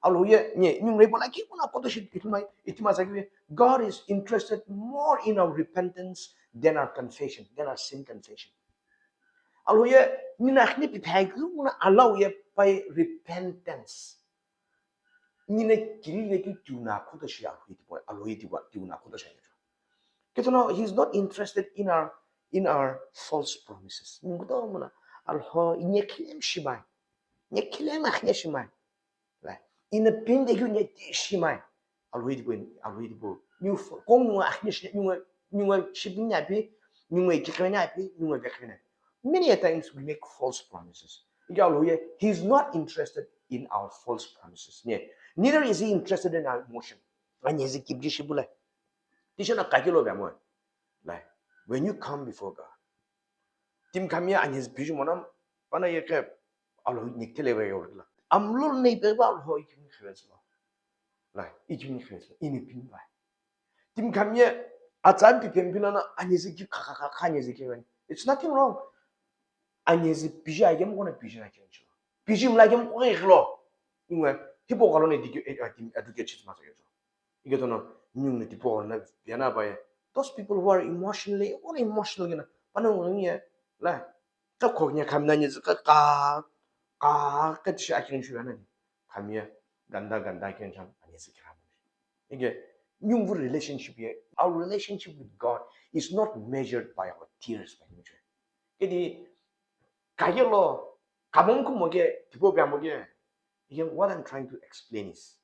Alo ye, nye, nyung rei bola ki kuna koto shi itima, itima sa ki, God is interested more in our repentance than our confession, than our sin confession. Alo ye, nina khni pi phai ki kuna allow ye by repentance. Nina kiri ye ki tuna koto shi alo ye tipo, alo ye tipo, tuna koto shi. Ketono, he's not interested in our, in our false promises. Ningu to mona, alho, inye khilem shimai. Inye khilem akhne shimai. Right? In the pin de you nye shimai. Alho idibo, alho idibo. New fo-, kong nunga akhne shi, nunga, nunga shipin yapi, nunga ikikren yapi, nunga vekren yapi. Many a times we make false promises. Ika alho ye, he's not interested in our false promises. Nye. Neither is he interested in our emotion. Anye zi kibji shibulai. Tisha na kakilo bamo. Like, when you come before God, tim kamye anyez biju monam, pana ye ke alo nik tele we yorla. Amlo nei pe ba alo ikimi khwes lo. Like, ikimi khwes lo, ini pin ba. Tim kamye atsam pi pem pin na anyez ki kha kha kha anyez ki wen. It's nothing wrong. Anyez biju agem kona biju na kencho. Biju mla agem ko khlo. Ingwe, hipo kalo ne dikyo, eh, adim, aduke chit ma sa yo. Ike tono, nyung ne tipo na, piana ba ye. Those people who are emotionally, or emotional gina, pano ngong ye, la, ka kok nya kam na nye ka, ka, ka, ka tisha akin shu na ni. Kam ye, ganda, ganda ken chang, anye se kira mo. Ike, nyung vu relationship ye, our relationship with God is not measured by our tears, by nature. Kedi, kayelo, kamong kumo ke, tipo bia mo ke. Ike, what I'm trying to explain is,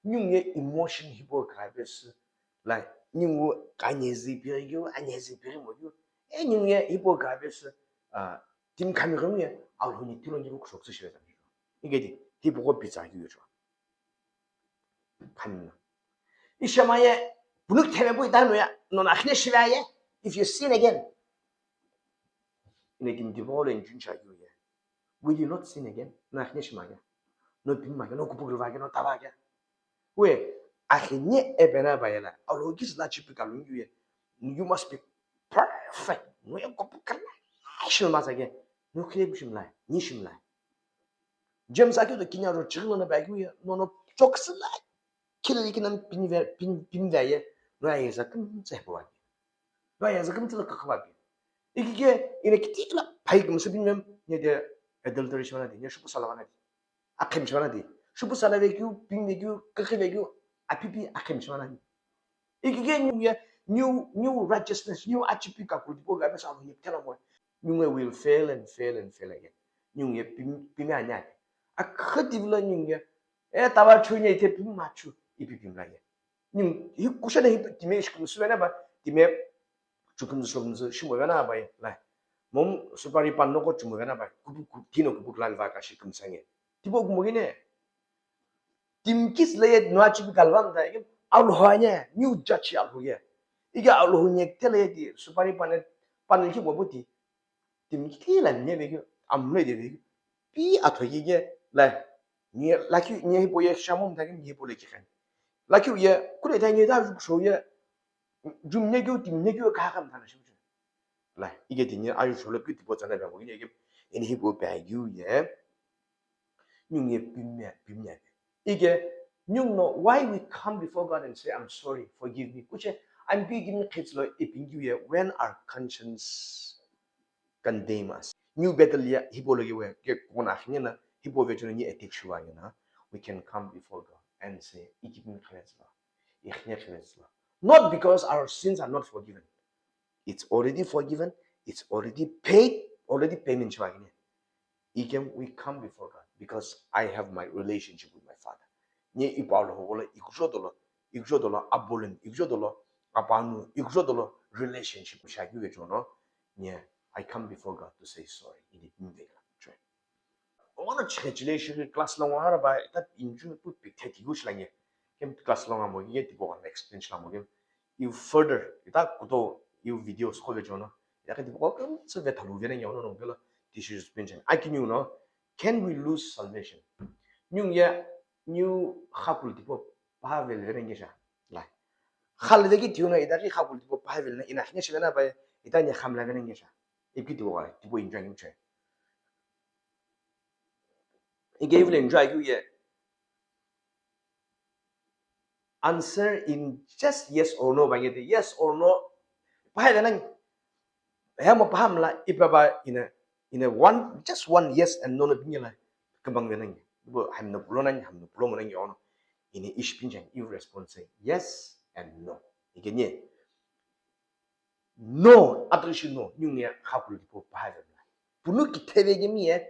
nyung ye emotion hipo grabes, like, nyung wo kanyezi piri yo, anyezi piri mo yo. E nyung ye hipo grabes, ah, tim kami rum ye, au huni tiro nyi ku shok se shwe. Ike di, hipo ko pizza yo. Kami na. Ishamaye, bunuk theme bu idano ya, non akhne shwe ye, if you sin again. Ine kim di bole njun cha yo ye. Will you not sin again? No akhne shima ke. No pin ma ke, no kupuk va ke, no tava ke. We, akhne e bena ba yela. Alo kis la chipi kalun yu ye. You must be perfect. No ye kupuk kala. Shil ma sa ke. No kile bishim lai. Ni shim lai. James akyo to kinya ro chiglo na ba yu ye. No, no, chok sila. Kile ki nam pin ve, pin, pin ve ye. No ye za kum se bo. Ba ya zakam tila kakha ba. Ikike ina kitikila pai kumsa bin mem, nye de adultery shwana di, nye shupu sala wana di. Akhim shwana di. Shupu sala vekyu, ping vekyu, kakhi vekyu, apipi akhim shwana di. Ikike new year, new, new righteousness, new achipi kakul tipo ga sa nye tela mo. New year will fail and fail and fail again. New year pim, pim anya. Akhati vla new year. E tawa chu nye te pim machu, ipi pim la ye. Ning hi kusha de hi time shi kumsü na ba, time chukumsü chukumsü shi mo na ba ye, la. Mom supari pan no ko chumo na ba, kupu ku, tino kupu klan va ka shi kumsange. Tipo kumo gine. Tim kis le yet no achi bi kalvan da, ike al ho anya, new judge al ho ye. Ike al ho nye te le yet supari pan, pan ki bo buti. Timi ki la nye be ki amle de be ki. Pi atho ki ke la. Nye la ki nye hi po ye shamom ta ki nye po le ki kan. La ki ye kule ta nye da ju so ye. Jum nye ki tim nye ki ka ka ta na shi. La ike ti nye ayu so le ki ti po tsana ba mo nye ki. Eni hi po ba yu ye. Nyung ye pimya, pimya. Ike Ninguno, why we come before God and say, "I'm sorry, forgive me"? Kuche, Ampeu ikipini qhetsü lo ipingiu ye, when our conscience condemn us. New battle ya, hipau lo ye we, ke kona khine na, hipau ve chuna ni attack shuwa ye na, we can come before God and say, "Ikipini qhetsü lo, ikhine qhetsü lo." Not because our sins are not forgiven. It's already forgiven, it's already paid, already payment shuwa ye. Ikem, we come before God because I have my relationship with my Father. Nye ipa lo holo, ikujo dolo, ikujo dolo, abolin, ikujo dolo, apanu, ikujo dolo, relationship shakyu ve chono. Nye, I come before God to say sorry. Ini mvela. Ono chhe chile shi class lo ngara ba, ta inju pu pik the tigu shla nye. Kem class lo ngamo ye tipo explain shla mo kem. You further, ita kuto you videos ko ve chono. Ya ke tipo kem se ve thalu ve ne ono no gelo. This is pension. Akini uno, can we lose salvation? Ningu ya, ningu khakul tipo pavel ve ne sha. Lai. Khal ve ki tiuno ita ki khakul tipo pavel ne ina khine shile na ba, ita nye khamla ve ne sha. Ipi tipo wala, tipo enjoy ni che. Ike ivile enjoy kyu ye. Answer in just yes or no ba ngete, yes or no. Paha le nang. Hemo paha mla ipa ba in a, in a one, just one yes and no no bingela. Kembang le nang. Bo hamna pulo nang, hamna pulo mo nang yono. Ini ish pinjang, you response say yes and no. Ike nye. No, atüshi no, ningu ye khakul tipo paha ve mla. Punu kithe ve gemi ye,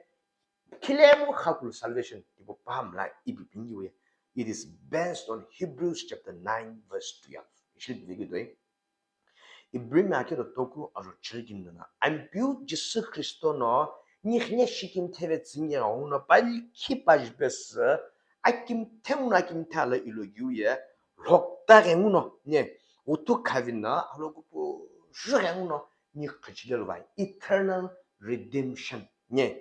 khilemu khakul salvation tipo paha mla ipi pingi we. It is based on Hebrews chapter nine verse twelve. Ishi ve gidoi. Ibrahim ake do toku aro chirgin dona. Ampeu Jisu Kristo no, ni khine shikim theve tsingi ga uno, pali ki pajbes, akim themu na akim thala ilo gyu ye, lhokta genguno, nye, utu khavina, alo kupu ju genguno, ni khachile lo vai. Eternal redemption, nye.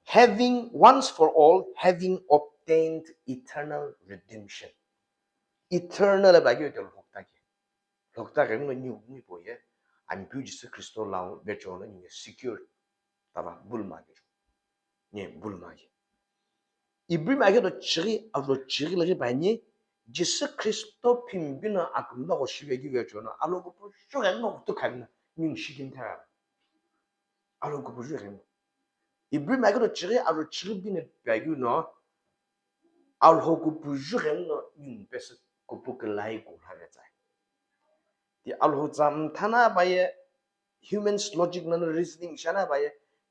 Having, once for all, having obtained eternal redemption. Eternal ba gyu te lhokta ke. Lhokta genguno ningu ngui po ye, Ampeu Jisu Kristo lo ve chono ningu secure. Tava bulma ke. Nye bulma ke. Ibrahim ake do chiri, alo chiri lagi ba nye, Jisu Kristo pimbi no akum no go shive gyu ve chono, alo kupu ju genguno utu khavina, ningu shikim thera. Alo kupu ju genguno. Ibrahim ake do chiri, alo chiri bine pagyu no, alo kupu ju genguno, ningu pese kupu kelai ko lhave tsai. Ti alo tsam thana ba ye, humans logic na reasoning shana ba ye,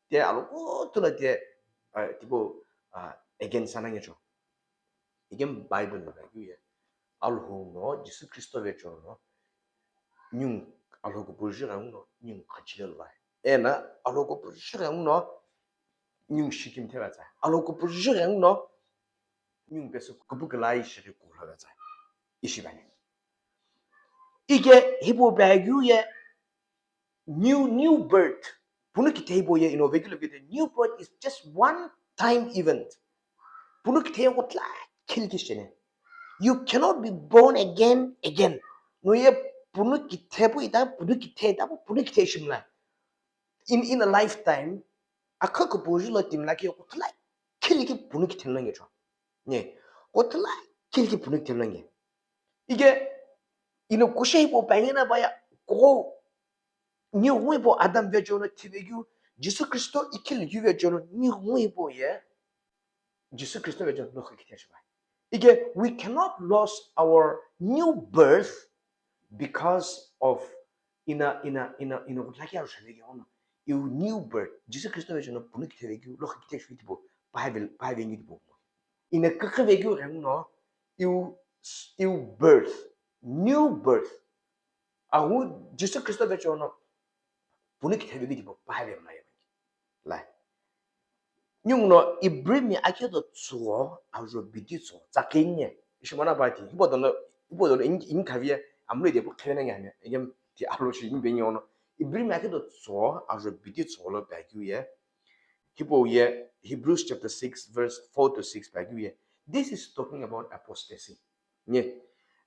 te alo kutu la te, ah, tipo, ah, against sana ngecho. Ikem Bible na ba gyu ye. Alhou no, Jisu Kristo ve chono, ningu alhou kupu ju genguno, ningu khachile lo vai. Ena alhou kupu ju genguno, ningu shikim theva tsai. Alhou kupu ju genguno, ningu pese kupu kelai shiri ko lhave tsai. Ishi bani. Ike hipau ba gyu ye, new, new birth. Punu kithe hipau ye ino ve gyu lo vete, new birth is just one time event. Punu kithe ye kutla khil ki shene. You cannot be born again, again. No ye punu kithe pu ita, punu kithe ita pu, punu kithe shimla. In, in a lifetime, akha kupu ju lo timla ke kutla khil ki punu kithe lo ngecho. Nye, kutla khil ki punu kithe lo nge. Ike, ino kushe hipau ba ngena ba ya, ko, ningu ngui po Adam ve chono thivegyu, Jisu Kristo ikhil gyu ve chono, ningu ngui po ye, Jisu Kristo ve chono, no khikithe shibai. Ike, we cannot lose our new birth because of ina, ina, ina, ina, kutlaki aru shave ke ono. You new birth, Jisu Kristo ve chono, punu kithe vegyu, lo khikithe shibai tipo, paha ve, paha ve ngi tipo. Ina kikhi vegyu genguno, you, you birth, new birth. Ahu Jisu Kristo ve chono, punu kithe vegyu tipo, paha ve mla ye. Lai. Ninguno Ibrahim ake do tsuo, ajo bidi tsuo, tsakinye. Ishimana ba ti, ibo dono, ibo dono in, in khavi ye, amlo de bu khena nya ne, egem ti alo shi in benyo no. Ibrahim ake do tsuo, ajo bidi tsuo lo ba gyu ye. Hipau ye, Hebrews chapter six, verse four to six ba gyu ye. This is talking about apostasy. Nye,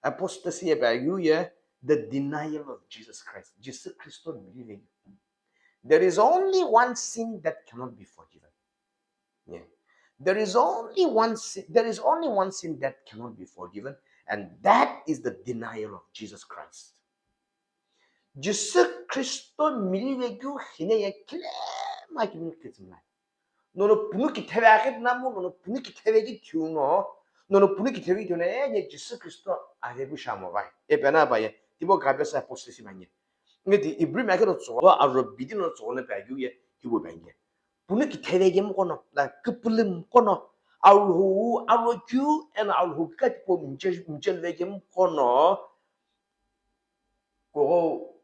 apostasy ye ba gyu ye, the denial of Jesus Christ. Jisu Kristo believing. There is only one sin that cannot be forgiven. Yeah. There is only one sin, there is only one sin that cannot be forgiven, and that is the denial of Jesus Christ. Jisü Khristo mili vekeu hine ye khilemu akimini khitsümla. Nono punu kitheve akit namu, nono punu kitheve ki thiuno, nono punu kitheve ki thiuno, e, nye Jisü Khristo avepu shamo vai. E pena ba ye, tibo gabe sa apostasy ba nye. Nge di Hebrew mi akero tso, aro bidi no tso ne ba yu ye, tibo ba nye. Punu kitheve ke mkono, la kipulum mkono, Alhu, aro kyu, ena Alhu ka tipo mchel, mchel ve ke mkono, Koro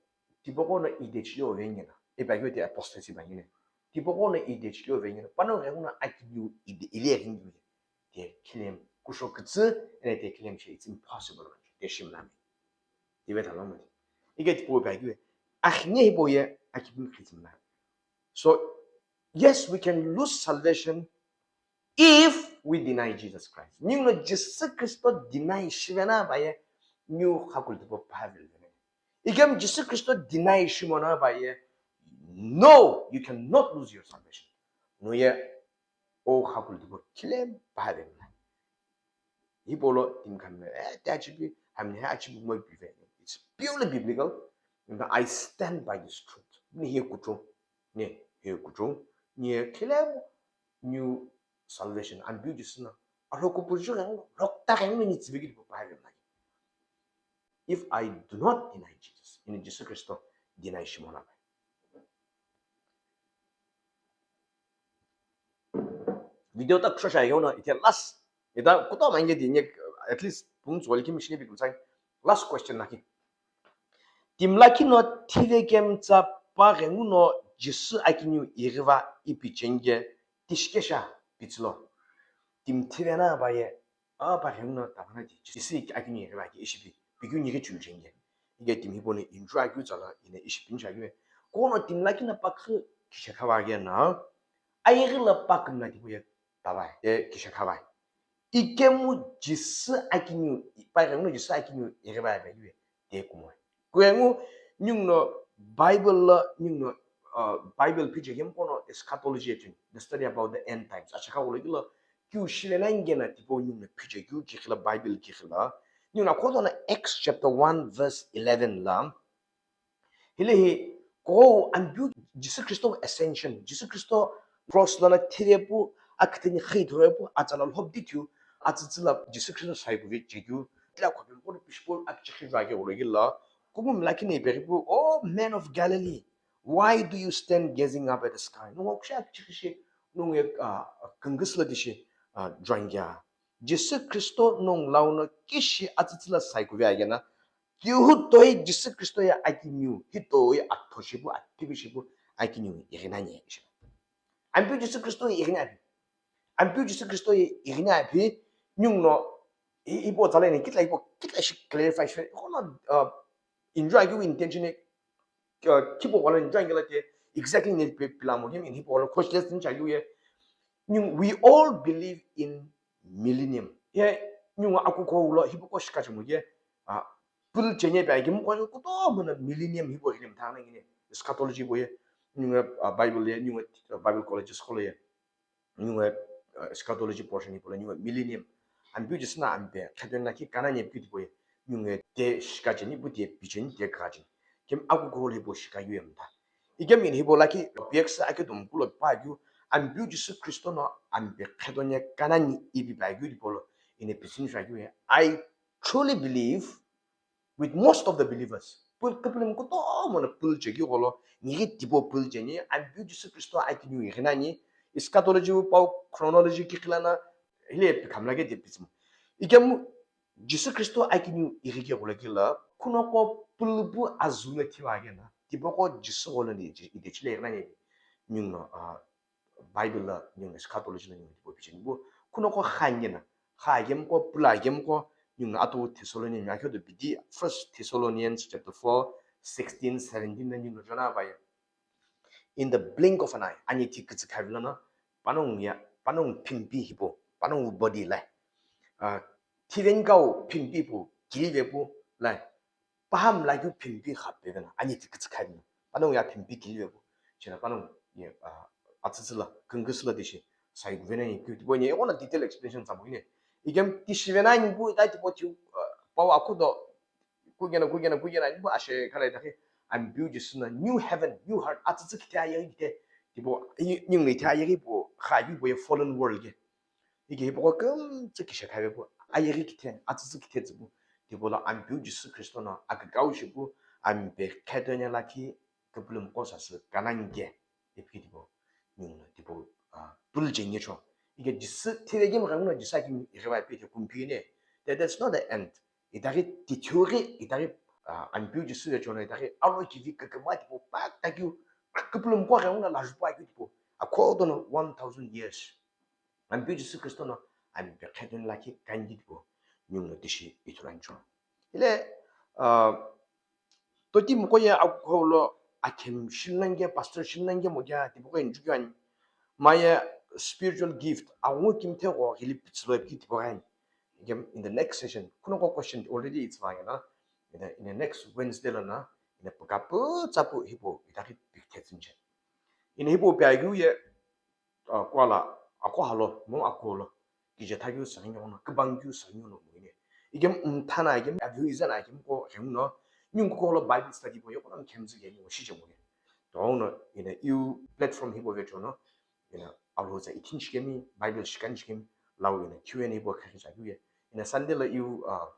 tipaqo no idechileo vengena. Ipi akeu ti apostasy ba ngene. Tipaqo no idechileo vengena. Pano ghenguno akiniu ide, ile ghengiu ye. Te claim kusho kütsü, ene te claim she, it's impossible. Te shimlami. Tibe talo mo. Ike tipo ipi akeu. Akhine hipau ye akipini khitsimla. So, yes, we can lose salvation if we deny Jesus Christ. Ninguno Jisü Khristo deny shivena ba ye, niu khakul tipo pavel vene. Ikem Jisü Khristo deny shimona ba ye, no, you cannot lose your salvation. No ye, o khakul tipo kile pavel. Hipau lo timi khami, eh, te achipi, hami he achipi mo pive. It's purely biblical. And I stand by this truth. Ni he kuchu, ni he kuchu, ni he khilemu, new salvation. Ambiu Jisü na, aro kupuju ghengu, rokta ghengu ni tsivigi tipo pavel na. If I do not deny Jesus, ini Jisü Khristo deny shimona ba. Video ta kusho shai yono, ite last. Ita kuto mange di nye, at least pung tsoli ki mishini bi kumsang. Last question naki. Timla kino thive kemtsa pa ghenguno Jisü akiniu iriva ipi chenge tishikesha pitslo. Tim thive na ba ye, a pa ghenguno tabana di Jisü akiniu iriva ki ishipi. Pikyu nige chul chenge. Ige tim hipo ni injua kyu tsala ine ishipi nja kyu. Kono timla kino pa khu kisha khawa ge na. Ayighi la pa kumla tipo ye tavai, e, kisha khavai. Ikemu Jisü akiniu, pai ghenguno Jisü akiniu, ighivai pe iwe, te kumoi. Kuengu, ninguno Bible la, ninguno, uh, Bible pije kemu kono eschatology etin, the study about the end times. Acha kagolo gila, kiu shile na ingena tipo ninguno pije kiu kikhila Bible kikhila. Ninguno akodo na Acts chapter one verse eleven la, Hilehi, ko ambiu Jisü Khristo ascension, Jisü Khristo cross lana thirepu, akitini khithrepu, atsala lhobdi thiu, atsitsila Jisü Khristo saikuvi chekeu, tila khopi mkono pishpo akichikhi vage uregila, kumu mlakini beripu, "Oh, man of Galilee, why do you stand gazing up at the sky?" Nungo kusha akichikhi shi, nungo, ah, kungusla dishi, ah, jwangya. Jisü Khristo nung launo kishi atsitsila saikuvi agena, Kihu toi Jisü Khristo ye akiniu, hi toi athoshipu, athibishipu, akiniu, irinani. Ampiu Jisü Khristo ye irini api. Ampiu Jisü Khristo ye irini api, ninguno, i-, ipo tsala ni, kitla ipo, kitla shi clarify shi, kono, uh, enjoy ki intention e, uh, kipo kono enjoy ngela te, exactly ni pe pilamo, him in hipo kono question cha yu ye, ningu, we all believe in millennium. Ye, ningu akuko ulo, hipo ko shikachimu ye, uh, Pul chenye pe aki mkwa kutomo na millennium hipau hile mthana ngini. Eschatology hipau ye, ningu, uh, Bible ye, ningu, uh, Bible colleges kolo ye. Ningu, uh, eschatology portion hipau le, ningu millennium. Ampiu Jisü na ampe, khetwen na ki kana nye pkit hipau ye. Ningu te shika cheni, pu te picheni, te kacheni. Kem aku kolo hipau shika yu ye mtha. Ikem in hipau laki, P X aki dum kulo pa yu, ampiu Jisü Khristo no ampe khetwen ye kana ni ipi pa yu hipau lo, ine pisin sha yu ye. I truly believe with most of the believers. Pul, kapulum kutomo na pul cheki kolo, nigi tipo pul cheni, ampiu Jisü Khristo akiniu irinani, eschatology pau chronology ki khilana, hile pikhamla ke de pismo. Ikem Jisü Khristo akiniu irike kolo kila, kuno ko pulpu azuna thiwa ke na, tipo ko Jisü kolo ni ide chile irinani, ningu, ah, Bible la ningu eschatology la ningu tipo picheni bu, kuno ko khanye na, kha agem ko, pula agem ko, ningu atu Thessalonians, akhe do bidi, First Thessalonians chapter four, sixteen, seventeen na ningu jona ba ye. In the blink of an eye, ani ti kitsi khavila na, panong ya, panong phimpi hipo, panong body la. Ah, thiven kau phimpi pu, kilive pu, la. Paham la keu phimpi kha pevena, ani ti kitsi khavena. Panong ya phimpi kilive pu. Chena panong ye, ah, atsütsüla, kungusüla dishi. sai kuvenani pu tipau ine ighono detail explanation tsamo ine. Igem tishi venani pu ita tipau tiu, uh, pau akhu do kugena, kugena, kugena ani pu ashe khala itaghi Ampeu Jisü no new heaven, new heart, atsütsü kithe ayeghi kithe tipau, i-, ningu no ithe ayeghi pu kha yu pu ye fallen world ke. Ike hipau kümtsü kishe khave pu ayeghi kithe, atsütsü kithe tsü pu tipau lo Ampeu Jisü Kristo no akükau shi pu ampe khetone lakhi küpülümiqo sasü kanange ipi tipau ningu no tipau, ah, pulche nge cho. Ike Jisü thivekimi ghenguno Jisü akimi ighiva ipi ite kumpine. That, that's not the end. Itaghi tithighi, itaghi, ah, Ampeu Jisü vecho no itaghi alo kivi küküma tipau pa takeu küpülümiqo ghenguno lajupu akeu tipau. Akhoto no one thousand years. Ampeu Jisü Kristo no ampe khetone lakhi kangi tipau ningu no tishi ithulu ani cho. Ile, ah, totimiqo ye akuhou lo akhem shilu nani ke, pastor shilu nani ke mo kea tipaqo ye nchukeu ani. Maye spiritual gift aghungu kimthe gho ghili pitsü lo ipi tipaqo ani. Igem in the next session, kunoqo question already it's fine na. In the, in the next Wednesday lo na, in the pukaputsa pu hipau itaghi pikithe tsünche. Ina hipau pi akeu ye, ah, kuala, akuha lo, mo akuo lo, kije thakeu sanghi no, kübangkeu sanghi no mo ine. Igem mthana, igem aveu izana, igem ko ghenguno, ningu ko lo Bible study po yoko no khemzü ye mo shiche mo ye. Tono, ina iu platform hipau vecho no, ina alhoza ithin shikemi, Bible shikani shikemi, lau ina Q and A po khakhi chakeu ye. Ina Sunday lo iu, ah,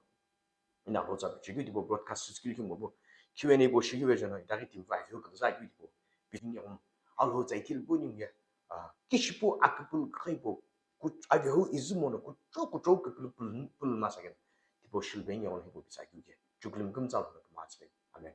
ina alhoza chikeu tipau broadcast sikeu kimopu Q and A po shikeu vecho no, itaghi timi va aveu kümzü akeu tipau. Bishing ye um, alhoza ithil pu ningu ye, ah, kishipu aküpülü kha ipau, ku-, aveu izü mono kuchou kuchou küpülü pülü, pülü masa kena tipau shilu pe ningu ye ono hipau pisa akeu ke. Chuklim kümtsü lo kümtsü pe. Amen.